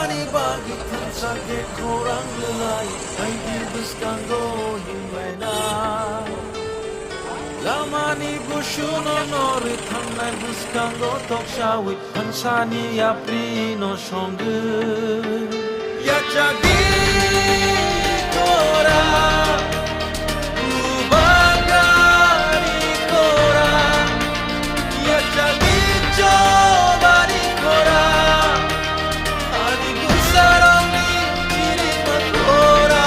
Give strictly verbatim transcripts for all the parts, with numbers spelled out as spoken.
Ni bagwi thansa khe khorang rwlai, hai di bwskango hinlaina. Lamani busuno norwi thangnai bwskango toksawi thansani yaprino songwi. Yachagwi kora, ubagari kora, yachagwi chobari kora, ani bwsarokni chiripa kora.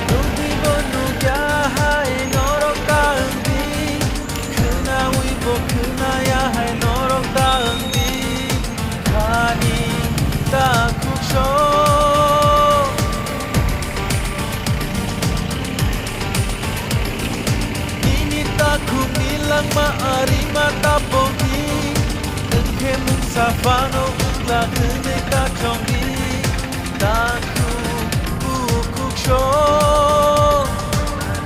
Nugwibo nugya hai norok ta wngdi, khwnawibo khwnaya hai norok ta wngdi, khani ta khukso. Nini takhukni langma arima tapokdi, wngkhe mungsa phano wngla hwnwi ta chongdi. Takhuk bukhuk sok,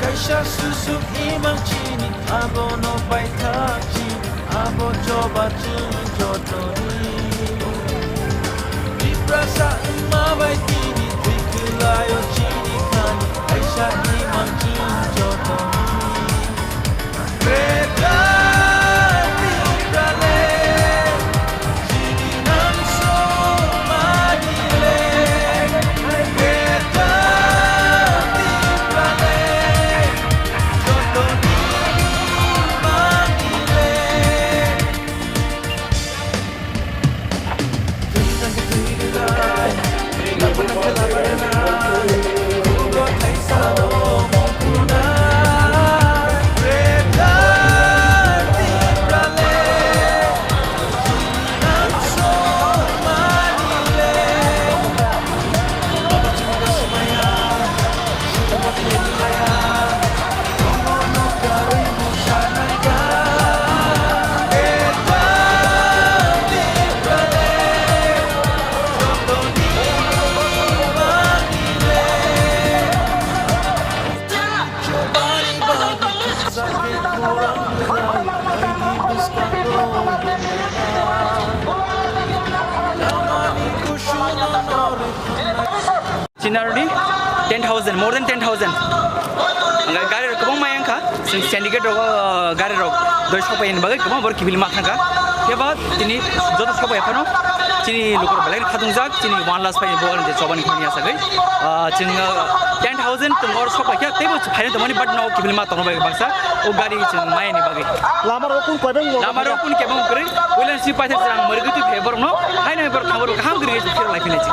kaisa susuk imang chini, abono paithak chini, abo choba chwng jotoni. Tiprasa wngma bai tini thwi kwlaio chini khani, kaisa imang chwng jotoni. Greater Tipraland, chini nangso manile. Greater Tipraland, jotoni manile. Chinardi ten thousand, more than ten thousand. Gari rok kwbangma yang kha, chwng syndicate rok, gari rok doi sok pai bagwi kwbangma borok kiphilma thangkha. Khe ba tini joto sok pai phano chini lukurok belai khatungjak, chini one last pai bo je chobani khani asagwi. Ah, chwng, ah, ten thousand tong or sok pai khe teibo phaina tongmani, but no kiphilma tongna bai baksa o gari chwng mayani bagwi. Lama rok kun koibang mo? Lama rok kun kebang kwrwi, uilan si paithak jang mari gwi twi borok no, haino borok thang borok kaham kwrwi phir lai philai.